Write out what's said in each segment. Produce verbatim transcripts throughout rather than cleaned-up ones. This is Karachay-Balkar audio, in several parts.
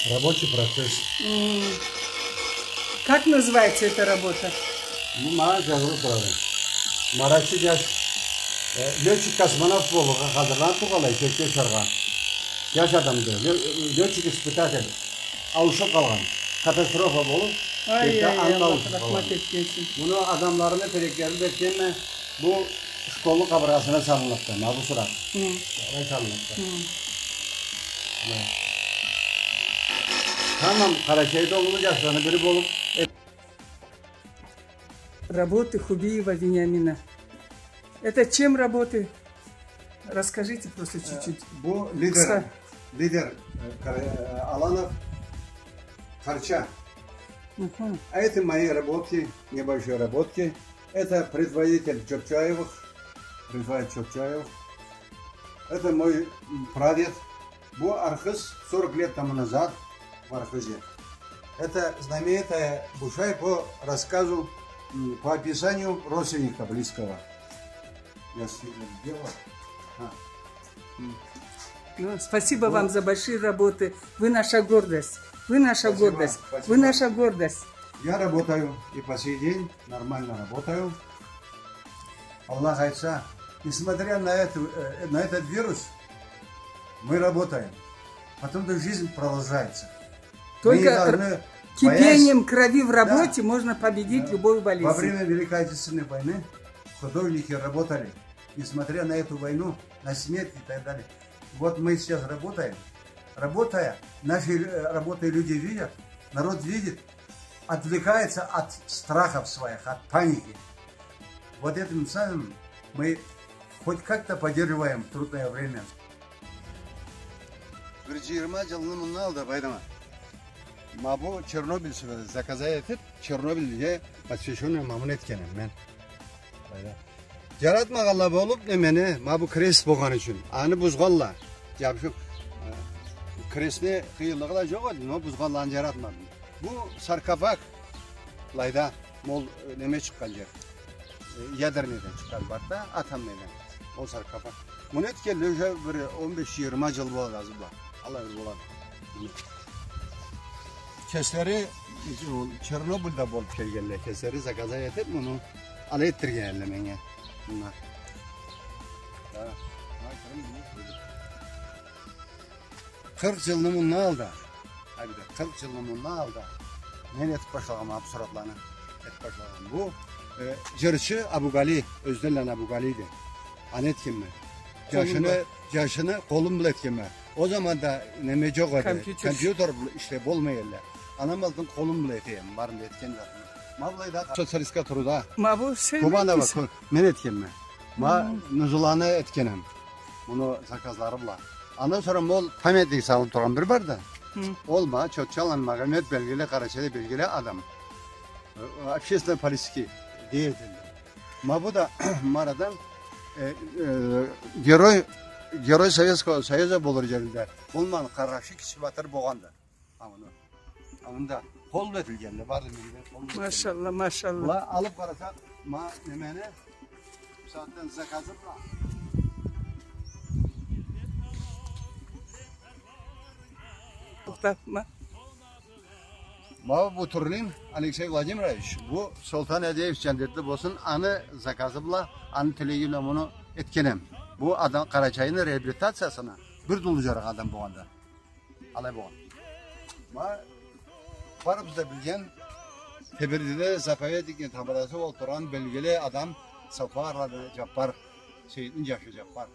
Рабочий процесс. М. Как называется эта работа? Ну, ма, джазылыб турады. Марачы джаш, э, лётчик-космонавт болургъа хазырланыб тургъанлай, кёкде учаргъа. Джаш адамды, лё-, лётчик-испытатель. Ауушуб къалгъан. Катастрофа болуб, ай, ай, ай, Аллах рахмат этсин. Муну адамларыны, тереклерини этгенме, бу школну къабыргъасына салынлыкъды, ма бу сурат. Хы. Алай салынлыкъды. Хы. Алай. Тамам, Къарачайда уллу джашланы бири болуб, э, Работы Хубиева Вениамина. Это чем работы? Расскажите просто чуть-чуть. Э, бу лидер, къысха. Лидер, э, кар-, э, Аланов Карча. Мгм. А это мои работки, небольшие работки. Это предводитель Чопчаевых, предводитель Чопчаевых. Это мой, м, прадед. Бу архыз сорок лет тому назад в Архызе. Это знаменитая бушай по рассказу, м, по описанию родственника близкого. Я с ним делал. А. М. Ну, спасибо вам за большие работы. Вы наша гордость. Вы наша гордость. Спасибо, спасибо. Вы наша гордость. Я работаю и по сей день, нормально работаю. Аллах айтса, несмотря на эту, э, на этот вирус, мы работаем. Потому что жизнь продолжается. Мы не должны бояться. Только кипением крови в работе можно победить любую болезнь. Да. Во время Великой Отечественной войны художники работали, несмотря на эту войну, на смерть и так далее. Вот мы сейчас работаем. Работая, наши, э, работы люди видят, народ видит, отвлекается от страхов своих, от паники. Вот этим самым мы хоть как-то поддерживаем в трудное время. Бир джыйырма джылны мындан алда, Байдама, ма бу Чернобыль сюрет, заказать этиб, Чернобыльге посвящённый ма муну этгенем мен. Былайда. Джаратмагъанла болуб, немени, ма бу крест болгъан ючюн. Аны бузгъанла. Джабышыб, э, крестни къыйынлыгъы да джокъ эди, но бузгъанла, аны джаратмадым. Бу саркофаг, былайда, ма ол, э, неме чыкъгъан джер. Э, ядерныйден чыкъгъан барды да, атомныйдан. Ол саркофаг. Муну этгенли уже бир он беш-джыйырма джыл болады, азы бла. Алай бир болады. Кеслери, ол Чернобыльда болуб келгенле, кеслери заказать этиб, муну алай этдиргенле меннге. Муна. Да. Къыркъ джылны мындан алда. Ха, бир да, къыркъ джылны мындан алда. Мен этиб башлагъанма бу суратланы. Этиб башлагъанма. Бу, э, джырчы Абугали, ёзденланы Абугалиди. Аны этгенме. Къолум бла. Джашыны, джашыны къолум бла этгенме. Ол заманда неме джокъ эди. Компьютер. Компьютер бла ишлеб болмай эди. Анам алтын къолум бла этеме, барын да этген затымы. Ма былайда социалистический труда. Ма бу сен этгенсе. Кубанова, мен этгенме. Ма Нузуланы этгенем. Муну заказлары бла. Андан сора ма ол памятник салыныб тургъан бир барды. Хы. Ол ма Чотчаланы Магомет, белгили, Къарачайда белгили адам. Э, общественно-политический деятель. Ма бу да ма арадан, э, э, герой, герой Советского Союза болур джеринде. Ол ма Къараши кичи батыр болгъанды. Ха, муну. Ха, мында къол бла этилгенди, бары да менде къол бла этилгенди. Машалла, машалла. Была алыб къарасакъ, ма немени, бусагъатдан заказы бла. Тохтатма. Ма бу Бутурлин Алексей Владимирович, бу Солтан Адеев, джандетли болсун, аны заказы бла, аны тилеги бла муну этгенем. Бу адам Къарачайны реабилитациясына бир да уллу джарагъы адам болгъанды. Алай болгъан. Ма, барыбыз да билген, Тебердиде заповедникни тамадасы болуб тургъан белгили адам Сапарланы Джаппар, Сейитни джашы Джаппар.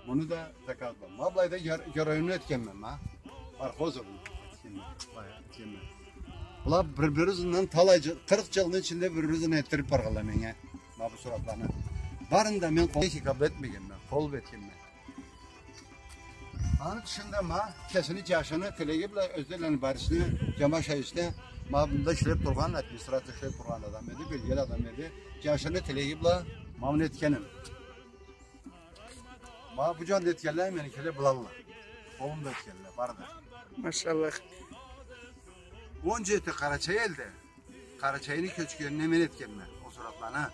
Муну да заказла. Ма былайда гер-, геройну этгенме, ма. Пархозовну этгенме, былай этгенме. Была бир-бири ызындан талай джы-, къыркъ джылны ичинде бир-бири ызындан этдириб баргъанла меннге. Ма бу суратланы. Барын да мен къол, техника бла этмегенме, къол бла этгенме. Аны тышында ма, кесини джашыны тилеги бла, ёзденланы барысыны, джамашайысны, ма мында ишлеб тургъан, администрация ишлеб тургъан адам эди, белгили адам эди. Джашыны тилеги бла, ма муну этгенем. Ма бу джанда этгенле, меникиле былалла. Къолум бла этгенле, бары да. Машаллах. Он джети Къарачай элде. Къарачайны кёчгенине мен этгенме ол суратланы.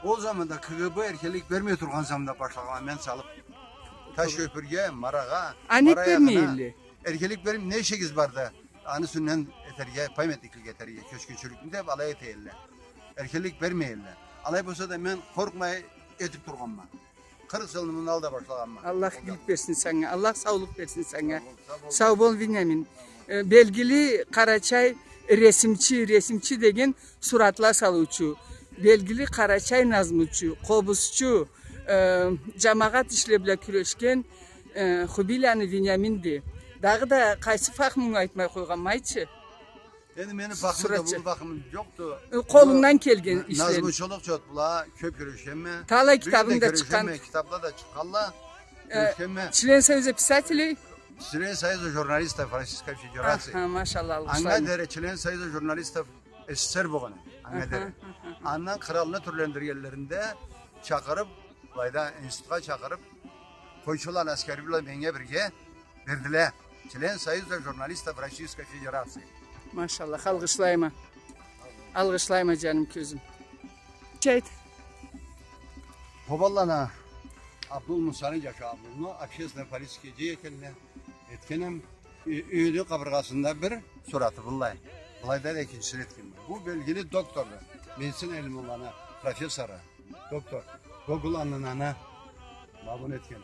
Ол заманда КГБ эркинлик бермей тургъан заманда башлагъанма мен салыб. Таш кёпюрге, Марагъа, а нек Мара ягъына. Бермей элле? Эркинлик берип, не ишигиз барды, аны юсюнден этерге, памятниклик этерге, кёчгюнчюлюкню деп, алай эте элле. Эркинлик бермей элле. Алай болса да, мен къоркъмай этип тургъанма. Къыркъ джылны мындан алда башлагъанма. Аллах игилик берсин санга. Аллах саулукъ берсин санга. Сау бол, сау бол. Сау бол, Вениамин. Э, белгили къарачай ресимчи, ресимчи деген суратла салыучу, белгили къарачай назмучу, къобузчу, э, джамагъат ишле бла кюрешген, э, Хубийланы Вениаминди. Дагъыда къайсы фахмунгу айтмай къойгъанма, айтчы. Энди мени фахмум да, бу фахмум джокъду. Э, къолунгдан келген ишлени. Назмучулукъ джот бла кёп кюрешгенме. Талай китабынг да чыкъгъан. Китабла да чыкъгъанла. Э, кюрешгенме. Член Союза писателей. Член Союза журналистов Российской Федерации. Аха, машалла, алгъышлайма. Анга дери член Союза журналистов СССР болгъан эди. Анга дери. Аха, аха. Андан къралны тюрлендиргенлеринде чакъырып, былайда институтха чакъырып, къойчуланы аскери бла меннге бирге бердиле. Член Союза журналистов Российской Федерации. Машалла, алгъышлайма. Алгъышлайма, джаным, кёзюм. Чайт. Хубийланы Абдул Мусаны, джашы Абдулну, общественно-политический деятельни этгенме. Ю-, юйню къабыргъасында бир сураты былай. Былайда да экинчисин этгенме. Бу белгили докторду. Медицина илмуланы профессору. Доктор Гогуланы наны. Ма буну этген.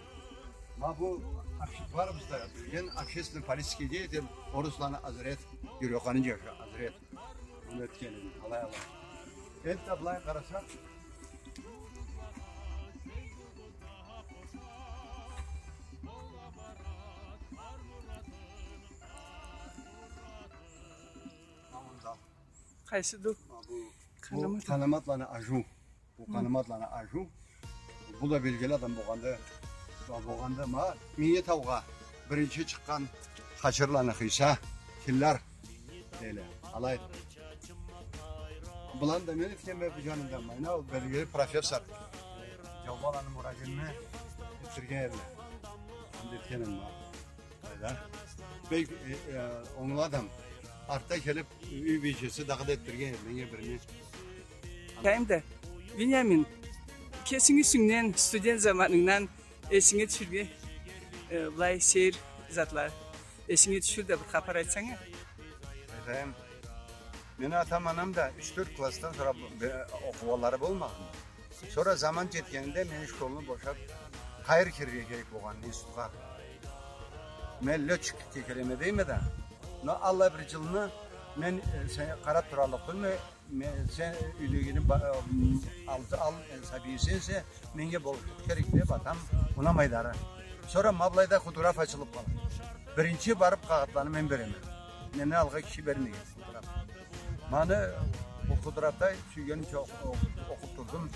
Ма бу обще-, барыбыз да билген общественно-политический деятель, Орусланы Азрет, Юрюханы джашы Азрет. Буну этген эди, алай, алай. Энтда былай къарасакъ, къайсыды? Ма бу, бу Къанамат. Къанаматланы Ажу. Бу Къанаматланы Ажу. Бу да белгили адам болгъанды. Бу болгъанды, ма, Минги таугъа биринчи чыкъгъан Хачирланы Хыйса, Киллар дейле. Алай. Быланы да мен этгенме бу джанында, майна, ол белгили профессор. Джаубаланы Мурадинни этдирген эдиле. Аны да этгенме. Алай да. Бек, э, э, онглу адам. Артда келип, юй бийчеси дагъыда этдирген эди, меннге бирини. Айтайым да, Вениамин, кесинги юсюнгден, студент заманынгдан эсинге тюшюрген, э, былай сейир затла эсинге тюшюр да, бир хапар айтсанг а. Айтайым. Мени атам-анам да юч-тёрт классдан сора бе-, окъугъанлары болмагъан. Сора заман джетгенинде мени школну бошап, къайры кирирге керек болгъанды институтха. Мен лётчикликге киреме дейме да. Но аллай бир джылны мен, э, сени къарап тураллыкъ тюлме, мен, сен юйдегини ба-, э, ал, ал, э, сабийи сенсе, меннге болушлукъ керек деп, атам унамайды ары. Сора ма былайда худграф ачылып къалды. Биринчи барып къагъытланы мен береме. Менден алгъа киши бермеген. Ма аны ол худграфда сюйгенимча окъ-, окъ-, окъуп турдум.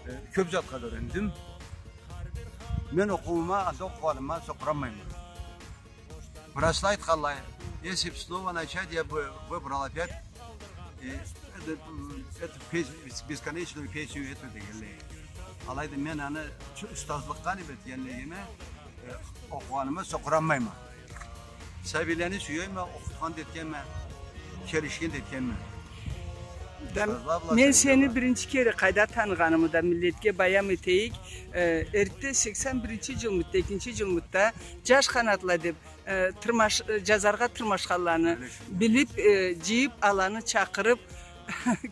Э, кёп затха да юрендим. Мен окъуума, анда окъугъаныма сокъуранмайма. Врачла айтханлай, если б снова начать, я бы выбрал опять, э, эту, м, эту пес-, бесконечную песню эту дегенлей. Алайды мен аны чы-, устазлыкъгъа не бет дегенлей эме, э, окъугъаныма сокъуранмайма. Сабийлени сюеме, окъутхан да этгенме, келишген да этгенме. Да, мен сени биринчи кере къайда таныгъанымы да миллетге баям этейик. Э, эртде сексен биринчи джылмыд, экинчи джылмыдда «Джаш къанатла» деп, э, тырмаш-, э, джазаргъа тырмашханланы билип, э, джыйып, аланы чакъырып,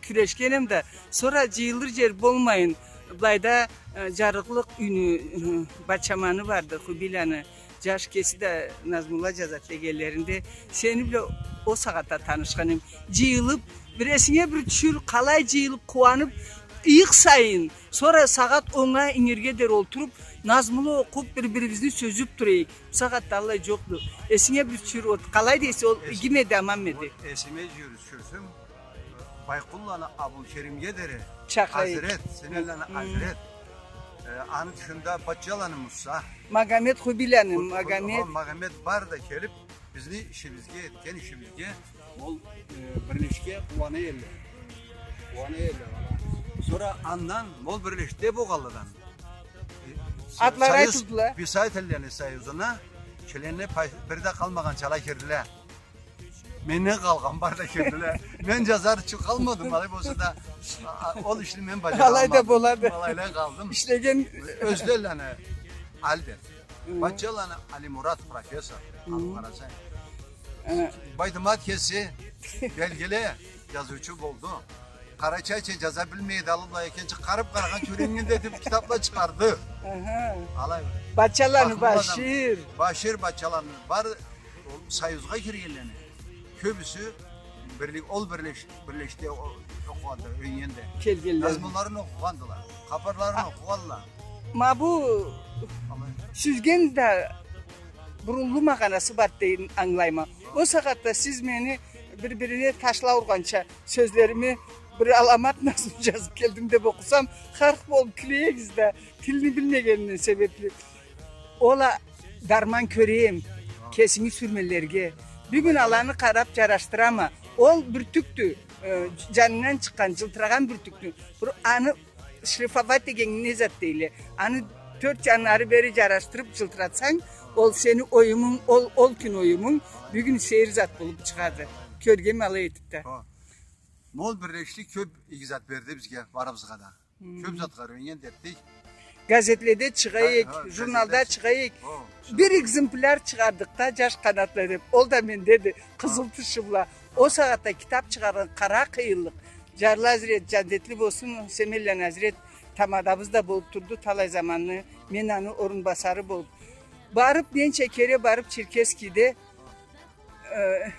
кюрешгенме да, сора джыйылыр джер болмайын, былайда, э, джарыкълыкъ юйню, э, бачаманы барды, Хубийланы. Джаш кеси да назмула джазады дегенлеринде, сени бла ол сагъатда танышханма. Джыйылып, бир эсинге бир тюшюр, къалай джыйылып, къууанып, ыйыкъ сайын, сора сагъат оннга ингирге дери олтуруп, назмула окъуп, бир-бирибизни сёзюп тура эдик. Бусагъатда аллай джокъду. Эсинге бир тюшюр, ол къалай дейсе, ол игиме эди, аманмы эди? Эсиме джюрюй, тюшюрсюм. Байкъулланы Абулкеримге дери. Чакъырай. Азрет, Сенелланы Азрет. Э, аны тышында Батчаланы Мусса. Магомет, Хубийланы Магомет. Магомет бары да келип, бизни ишибизге, этген ишибизге, ол, э, бирлешге къууана эдиле. Къууана эдиле. Сора андан ол бирлешде болгъанладан, э, атлары айтылдыла. Писательлени союзуна членле пай-, бири да къалмагъанчала кирдиле. Менден къалгъан бары да кирдиле. Мен джазар ючюн къалмадым, алай болса да, а, а, ол ишни мен баджара алмадым. Алай да болады. Алайлай къалдым. Ишлеген. Ёзденланы Альберт. Хы. Батчаланы Алимурат профессор. Хы. Алып къарасанг. Байдымат кеси белгили джазыучу болду. Къарачайча джаза билмейди, алай экен, чыгъарып къарагъанча юреннгенди деп китапла чыгъарды. Алай. Бачаланы Башир. Башир Бачаланы бар, ол Союзгъа киргенлени. Кёбюсю бирлик, ол бирлеш-, бирлешди, о-, окъугъанды, юреннгенди. Келгенле. Назмуларын окъугъандыла, хапарларын окъугъандыла. Ма бу сюзген да бир уллу магъанасы бар дейин ангылайма. О сагъатда сиз мени бир-бирине ташла ургъанча сёзлерими бир аламат назму джазып келдим деп окъусам, харх болуп кюле эдигиз да, тилни билмегенинден себепли. Ол а дарман кёрейим кесинги сюрмелерге. Бюгюн аланы къарап джарашдырама. Ол бюртюкдю, э, джанынгдан чыкъгъан, джылтырагъан бюртюкдю. Бир аны шлифовать дегеннге не зат дейле. Аны тёрт джанын ары-бери джарашдырып джылтыратсанг, ол сени оюмунг, ол, ол кюн оюмунг бюгюн сейир зат болуп чыгъады. Кёргенме алай этип да. Хо. Ма ол бирлешлик кёп иги зат берди бизге, барыбызгъа да. Кёп затха юреннген дерттик. Газетледе чыгъа эдик, журналда чыгъа эдик. Бир экземпляр чыгъардыкъ да, «Джаш къанатла» деп. Ол да мендеди, къызыл тышы бла. О сагъатда китап чыгъаргъан къара къыйынлыкъ. Джарлы Азрет, джандетли болсун, Семенланы Азрет тамадабыз да болуп турду, талай заманны мен аны орунбасары болуп. Барып, ненча кере барып Черкесскийде э,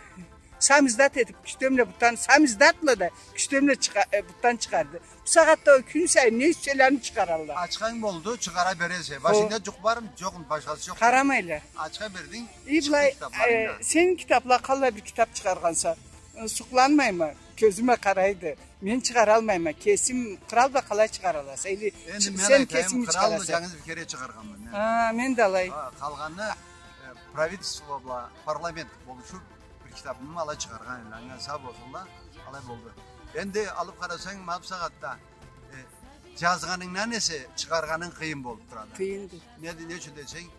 самиздат этип, кюстемле бутдан, самиздатла да кюстемле чыгъа-, э, бутдан чыгъарды. Бу сагъатда ол кюн сайын не ичселе аны чыгъаралла. Ачханг болду, чыгъара бересе. Башынгда джукъ бармы, джокъму, башхасы джокъ. Къарамайла. Ачха бердинг, и, былай, э, сени китапла, къаллай бир китап чыгъаргъанса, э, сукъланмайма, кёзюме къарайды. Мен чыгъаралмайма, кесим, кърал бла къалай чыгъараласа, или сен кесинг чыгъараса. Энди мен айтайым, кърал бла джангыз бир кере чыгъаргъанма мен. А, мен да алай. А, къалгъаны, э, правительство бла парламент болушуп, бир китабымы алай чыгъаргъан эдим, анга сау болсунла, алай болду. Энди алып къарасанг, ма бусагъатда, э, джазгъанынгдан эсе чыгъаргъанынг къыйын болуп турады. Къыйынды. Не, не ючюн десенг,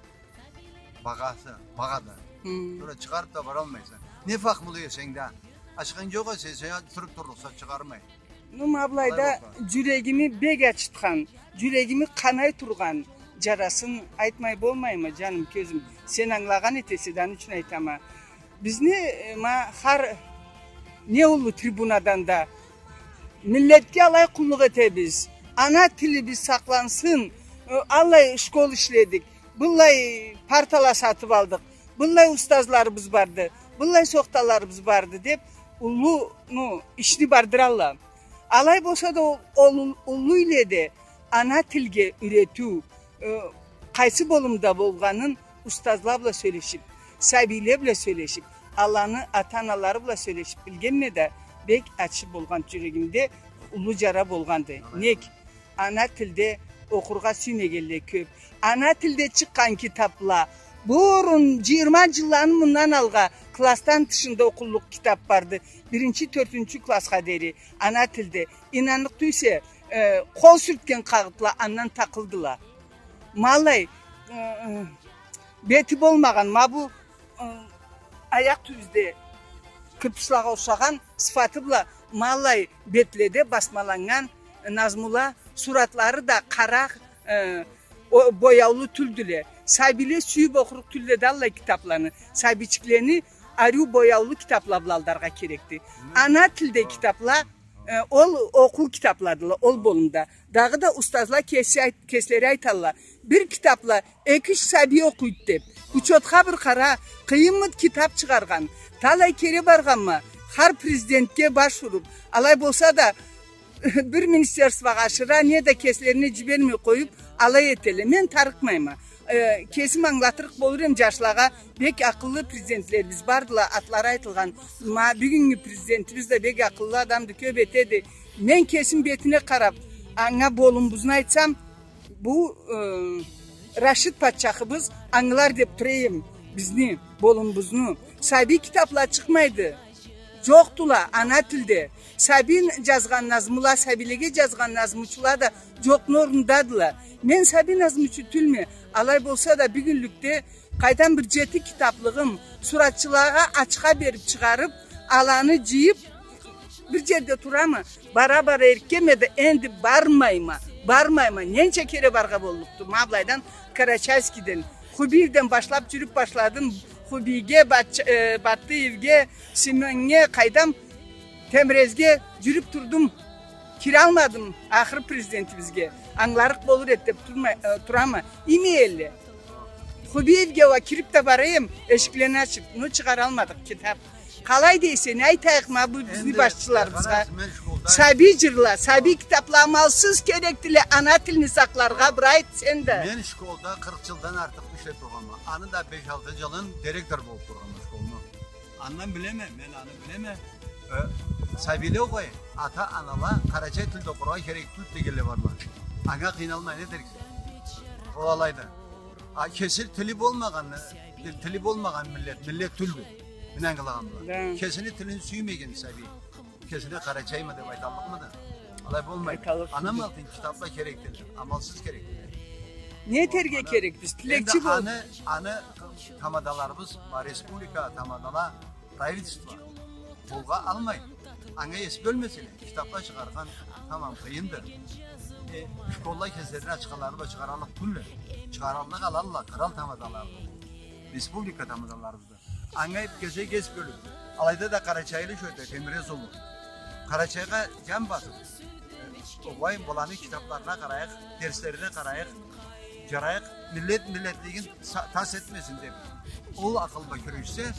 багъасы, багъады. Хы. Сора чыгъарып да баралмайса. Не фахмулу эсенг да, ачханг джокъ эсе, сен туруп турлукъса чыгъармай. Ну, ма былайда джюрегими бек ачытхан, джюрегими къанай тургъан джарасын айтмай болмайма, джаным, кёзюм. Сен ангылагъан этесе да, аны ючюн айтама. Бизни, э, ма, хар не уллу трибунадан да миллетге алай къуллукъ этебиз, ана тилибиз сакълансын, э, аллай школ ишледик, быллай партала сатып алдыкъ, быллай устазларыбыз барды, быллай сохталарыбыз барды деп, уллу, ну, ишни бардыралла. Алай болса да, ол, ол уллу иледе ана тилге юретиу, э, къайсы болумда болгъанын устазла бла сёлешип, сабийле бла сёлешип, аланы ата-аналары бла сёлешип билгенме да, бек ачы болгъан, джюрегимде уллу джара болгъанды. Нек? Ана тилде окъургъа сюймегенле кёп. Ана тилде чыкъгъан китапла, бурун, джыйырма джылланы мындан алгъа, классдан тышында окъуллукъ китап барды. Биринчи, тёртюнчю классха дери ана тилде. Ийнанныкъ тюйсе, э, къол сюртген къагъытла андан такъылдыла. Ма аллай, э, бети болмагъан, ма бу, э, аякъ тюбюзде кырпычлагъа ушагъан сыфаты бла ма аллай бетледе басмаланнган назмула, суратлары да къара, э, о, бояулу тюлдюле. Сабийле сюйюп окъурукъ тюлле да аллай китапланы. Сабийчиклени ариу бояулу китапла бла алдаргъа керекди. Ана тилде китапла, э, ол окъуу китапладыла, ол болумда. Дагъыда устазла кеси айт-, кеслери айталла, бир китапла эки-юч сабий окъуйду деп. Учётха бир къара, къыйынмыды китап чыгъаргъан. Талай кере баргъанма, хар президентге баш уруп. Алай болса да, бир министерствогъа ашыра, неда кеслерине джибермей къоюп, алай этелле. Мен тарыкъмайма. Э, кесим ангылатырыкъ болур эм джашлагъа, бек акъыллы президентлерибиз бардыла, атлары айтылгъан. Ма бюгюннгю президентибиз да бек акъыллы адамды, кёп этеди. Мен кесим бетине къарап, анга болумубузну айтсам, бу, э, Рашид патчахыбыз ангылар деп тура эм бизни болумубузну. Сабий китапла чыкъмайды. Джокъдула ана тилде. Сабий джазгъан назмула, сабийлеге джазгъан назмучула да джокъну орнундадыла. Мен сабий назмучу тюлме, алай болса да, бюгюнлюкде къайдам бир джети китаплыгъым, суратчылагъа ачха берип чыгъарып, аланы джыйып, бир джерде турама, бара-бара эркенме да, энди бармайма, бармайма. Ненча кере баргъа боллукъду, ма былайдан Карачайскийден, Хубирден башлап джюрюп башладым, Хубийге, Бат-, э, Батыевге, Семённге, къайдам, Темрезге джюрюб турдум. Киралмадым ахыр президентибизге. Ангыларыкъ болур эди деб турма-, э, турама. Иймей элле. Хубиевге уа кириб да бара эдим, эшиклени ачыб, ну, чыгъаралмадыкъ китаб. Къалай дейсе, не айтайыкъ ма бу бизни башчыларыбызгъа? Сабий джырла, сабий китабла амалсыз керекдиле, ана тилни сакъларгъа, бир айт сен да. Мен школда къыркъ джылдан артыкъ ишлеб тургъанма. Аны да беш-алты джылын директор болуб тургъанма школну. Андан билеме, мен аны билеме. Э, сабийле огъай, ата-анала къарачай тилде окъургъа керек тюлдю дегенле барла. Анга къыйналмай не этериксе? Ол алайда. А кеси тили болмагъан, тили болмагъан миллет, миллет тюлдю. Мен ангылагъаным бла. Да. Кесини тилин сюймеген сабий кесине къарачайма деб айталлыкъмыды? Алай болмайды. Айталлыкъ тюлдю. Анам алтын китабла керекдиле, амалсыз керекдиле. Не этерге керек биз? Тилекчи бол. Энди аны, аны тамадаларыбыз, ма республика тамадала, правительство къолгъа алмай. Анга эс бёлмеселе, китабла чыгъаргъан тамам къыйынды. Э, школла кеслерини ачханлары бла чыгъараллыкъ тюлле. Чыгъараллыкъ алалла, кърал тамадалары. Республика тамадаларыбызды. Анга эп кесек эс бёлюб. Алайда да къарачайлы шёте, Темрез улу. Къарачайгъа джан басыб, э, огъай, быланы китабларына къарайыкъ, дерслерине къарайыкъ, джарайыкъ, миллет миллетлигин са-, тас этмесин деб. Ол акъылда кюрешсе,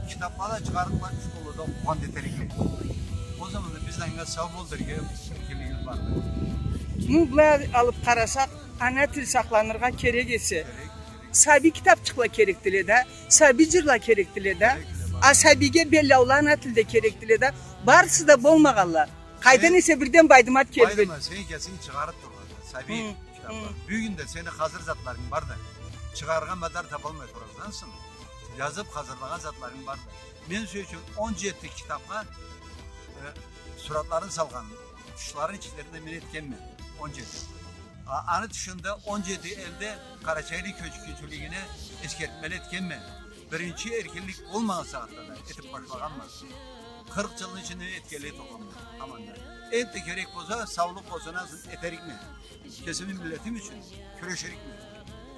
китабла да чыгъарыкъла, школада окъугъан да этерикле. Ол заманда биз анга сау бол дерге эркинлигибиз барды. Ну, былай алыб къарасакъ, ана тил сакъланыргъа керек эсе. Керек, керек. Сабий китабчыкъла керекдиле да, сабий джырла керекдиле да. Керекдиле, бар. А сабийге беллауланы тилде керекдиле да. Барысы да болмагъанла. Къайдан эсе бирден Байдымат келди. Байдымат, сен кесинг чыгъарыб тургъанла сабий китабла. Хы, хы. Бюгюн да сени хазыр затларынг бар да. Чыгъаргъа мадар табалмай тургъанса, джазыб хазырлагъан затларынг бар да. Мен, сёз ючюн, он джети китабха, э, суратларын салгъан, тышларын, ичлерин да мен этгенме. Он джети. А, аны тышында он джети элде къарачайлы кёчгюнчюлюгюне эсгертмели этгенме. Биринчи эркинлик болмагъан сагъатда да этиб башлагъанма. Къыркъ джылны ичинде этгенлей тургъанма. Аман да. Энтда керек болса, саулукъ болса, насыб этерикме. Кесими миллетим ючюн кюреширикме.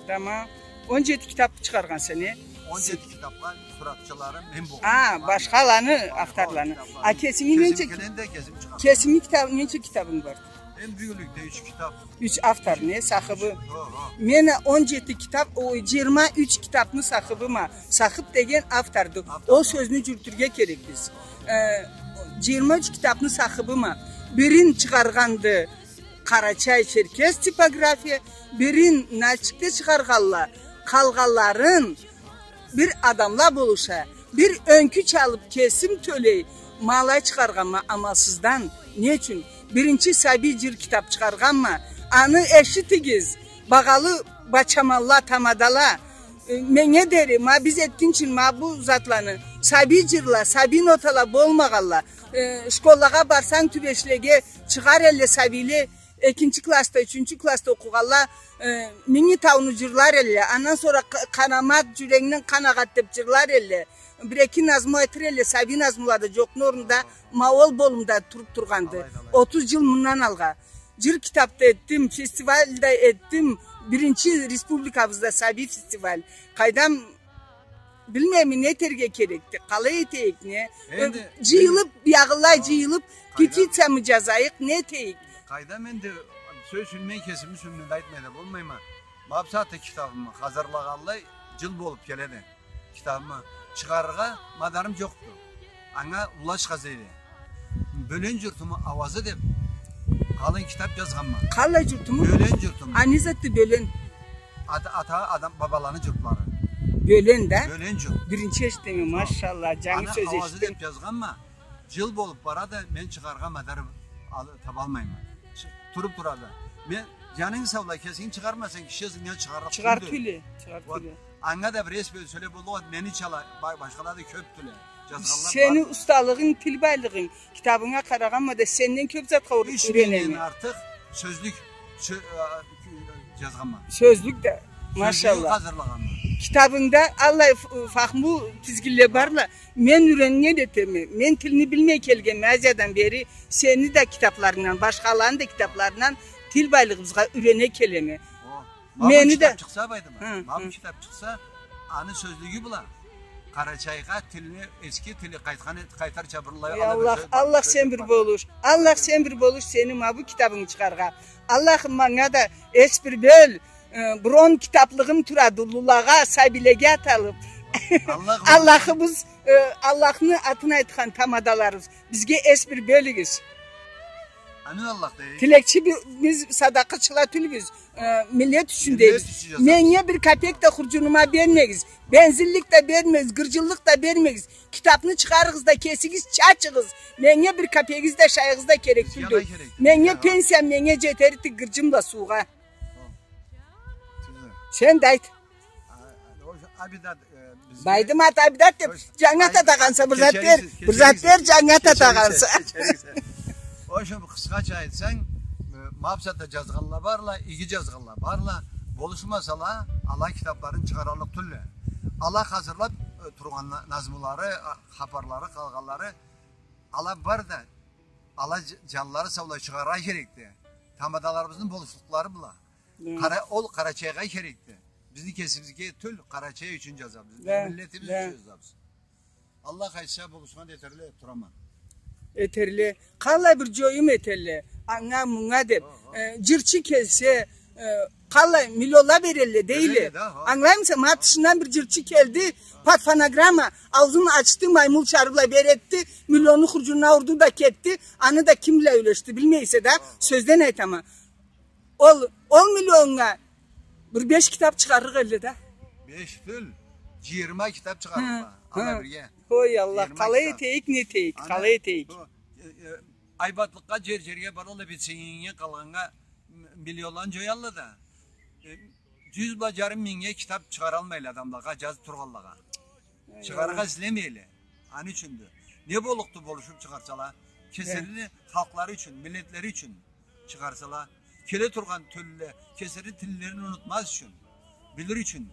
Тамам. Он джети китаб чыгъаргъанса, не? Он джети китабха суратчылары мен болгъанма. А, башхаланы, авторланы. А кесинги ненча ки-, кесими китаб, ненча китабынг бар? Эм бюгюнлюкде юч китаб. Юч автор, не, сахыбы? Хо, хо. Мен а он джети китаб, ой, джыйырма юч китабны сахыбыма. Сахыб деген авторду. Ол сёзню джюрютюрге керекбиз. Э, джыйырма юч китабны сахыбыма. Бирин чыгъаргъанды къарачай-черкес типография, бирин Нальчикде чыгъаргъанла, къалгъанларын бир адамла болуша, бир ёнкюч алыб кесим тёлей, ма алай чыгъаргъанма амалсыздан. Не ючюн? Биринчи сабий джыр китаб чыгъаргъанма, аны эшитигиз, багъалы бачаманла, тамадала. Э, меннге дери, ма биз этгинчи, ма бу затланы, сабий джырла, сабий нотала болмагъанла, э, школлагъа барсанг, тюбешлеге чыгъар элле сабийле, экинчи классда, ючюнчю классда окъугъанла, э, Минги тауну джырлар элле. Андан сора къ-, Къанамат, джюрегинден къан агъад деб джырлар элле. Бир-эки назму айтыр элле, сабий назмула да джокъну орнунда, ма ол болумда туруб тургъанды. Алайды, алайды. Отуз джыл мындан алгъа. Джыр китаб да этдим, фестиваль да этдим. Биринчи республикабызда сабий фестиваль. Къайдам, билмейме, не этерге керекди, къалай этейик, не? Энди джыйылыб, биягъылай джыйылыб, петициямы джазайыкъ, не этейик? Къайдам, энди, сёз ючюн, мен кесими юсюмден да айтмай да болмайма. Ма бусагъатда китабымы хазырлагъанлай джыл болуб келеди. Китабымы чыгъарыргъа мадарым джокъду. Анга улаш къаза эди. Бёлен джуртуму ауазы деб къалын китаб джазгъанма. Къалай джуртуму? Бёлен джуртуму. А не затды Бёлен? Ата, ата, адам, бабаланы джуртлары. Бёлен да? Бёлен джурт. Биринчи эшитеме, машалла, джангы сёз эшитдим. Къалын ауазы деб джазгъанма. Джыл болуб барады, мен чыгъаргъа мадар ал-, табалмайма. Чы-, туруб турады. Мен, джанынг саулай, кесинг чыгъармасанг, киши ызынгдан чыгъарыкъ тюлдю. Чыгъар тюле, чыгъар тюле. Анга да бир эс бёлсе боллукъ эди, мени чала, ба-, башхала да кёбдюле. Джазгъанла бар. Сени усталыгъынг, тил байлыгъынг, китабынга къарагъанма да, сенден кёб затха ур-, юренеме. Юч мингден артыкъ сёзлюк, сё-, а, джазгъанма. Сёзлюк да, машалла. Сёзлюгю хазырлагъанма. Китабынгда аллай ф-, фахму тизгинле барла. Мен юреннген этеме. Мен тилни билмей келгенме Азиядан бери, сени да китабларынгдан, башхаланы да китабларындан тил байлыгъыбызгъа юрене келеме. О, ма бу китаб чыкъса, Байдымат, ма бу китаб чыкъса, Аны сёзлюгю бла Къарачайгъа тилни, эски тили къайтхан эт-, къайтарча бир аллай, эй, аллай бир Аллах, сёз бар, Аллах, сёз сен бир бар. Болуш. Аллах, сен бир болуш, сени ма бу китабынгы чыгъаргъа. Аллах, манга да эс бир бёл, э, бир он китаблыгъым турады, уллулагъа, сабийлеге аталып. Аллах Аллахыбыз, э, Аллахны атын айтхан тамадаларыбыз. Бизге эс бир бёлюгюз. Амин Аллах дейик. Тилекчи би-, биз садакъачыла тюлбюз. Э, миллет ючюн дейбиз. Миллет ючюн джазабыз. Меннге бир капек да хурджунума бермегиз. Бензинлик да бермегиз, гырджынлыкъ да бермегиз. Китабны чыгъарыгъыз да кесигиз чачыгъыз. Меннге бир капегигиз да, шайыгъыз да керек тюлдю. Бизге алай керек. Меннге пенсиям меннге джетер эди гырджын бла суугъа. Хо. Сен да айт. А, а, о, Абидат, э, бизге Байдымат Абидат деп, Хош, джангы ат атагъанса, бир зат бер, кечериксиз, бир зат бер, кечериксиз, джангы ат атагъанса. Кечериксиз, кечериксиз. О, шо къысхача айтсанг, э, ма бусагъатда джазгъанла барла, иги джазгъанла барла, болушмасала, ала китабларын чыгъараллыкъ тюлле. Ала хазырлап, э, тургъан на-, назмулары, а, хапарлары, къалгъанлары, ала бар да, ала дж-, джанлары саулай чыгъаргъа керекди. Тамадаларыбызны болушлукълары бла. Да. Къара-, ол Къарачайгъа керекди. Бизни кесибизге тюл, Къарачай ючюн джазабыз. Да, миллетибиз ючюн джазабыз. Аллах айтса, болушхан этерле, турама. Этерле. Къаллай бир джоюм этерле. Анга, мунга деп. Хо, хо. Э, джырчы келсе, э, къаллай миллионла берелле, дейле. Берелле да, хо. Ангылаймыса, ма тышындан бир джырчы келди, под фонограмма, аузун ачды, маймул чары бла бир этди, миллионну хурджунуна урду да кетди, аны да ким бла юлешди, билмейсе да, хо, хо, сёзден айтама. Ол, он миллионнга бир беш китаб чыгъаррыкъ эдиле да. Беш тюл, джыйырма китаб чыгъаррыкъ эдиле. Хы, хы. Ала бирге. Ой, Аллах, джыйырма китаб. Къалай этейик, не этейик, ана, къалай этейик? Бу, э, э, айбатлыкъгъа джер-джерге баралла, бир сеннге къалгъаннга м-, миллионланы джоялла да. Э, джюз бла джарым мингнге китаб чыгъаралмайла адамлагъа, джазыб тургъанлагъа. Ай, чыгъаргъа излемейле. Аны ючюндю. Не боллукъду болушуб чыгъарсала? Кеслерини халкълары ючюн, миллетлери ючюн чыгъарсала, келе тургъан тёлюле кеслерини тиллерин унутмаз ючюн, билир ючюн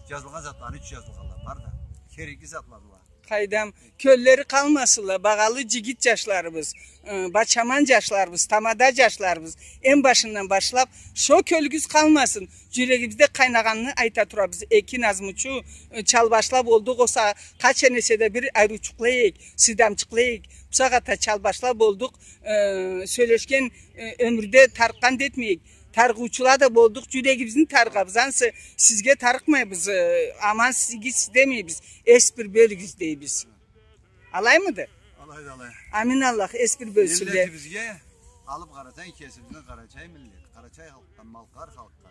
джазылгъан затланы ючюн джазылгъанла бар да. Керекли затла была. Къайдам, кёллери къалмасынла, багъалы джигит джашларыбыз, ы, бачаман джашларыбыз, тамада джашларыбыз, эм башындан башлаб, шо кёлюгюз къалмасын. Джюрегибизде къайнагъанны айта турабыз. Эки назмучу, э, чалбашла болдукъ, ол сагъат къачан эсе да бир айрыучукъла эдик, сыйдамчыкъла эдик. Бусагъатда чалбашла болдукъ, э, сёлешген, э, ёмюрде тарыкъгъан да этмейик. Тарыгъыучула да болдукъ, джюрегибизни тарыгъабыз. Ансы сизге тарыкъмайбыз, э, аман сизге сиз демейбиз, эс бир бёлюгюз дейбиз. Алаймыды? Алайды, алай. Амин Аллах, эс бир бёлсюнле. Миллетибизге алыб къарасанг, кесибизни къарачай миллет, къарачай халкъгъа, малкъар халкъгъа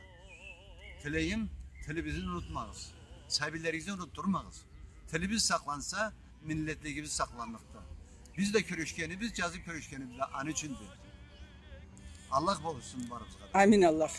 тилейим, тилибизни унутмагъыз. Сабийлеригизни унутдурмагъыз. Тилибиз сакъланса, миллетлигибиз сакъланныкъды. Биз да кюрешгенибиз, джазыб кюрешгенибиз да аны ючюндю. Аллах болушсун барыбызгъа да. Амин Аллах.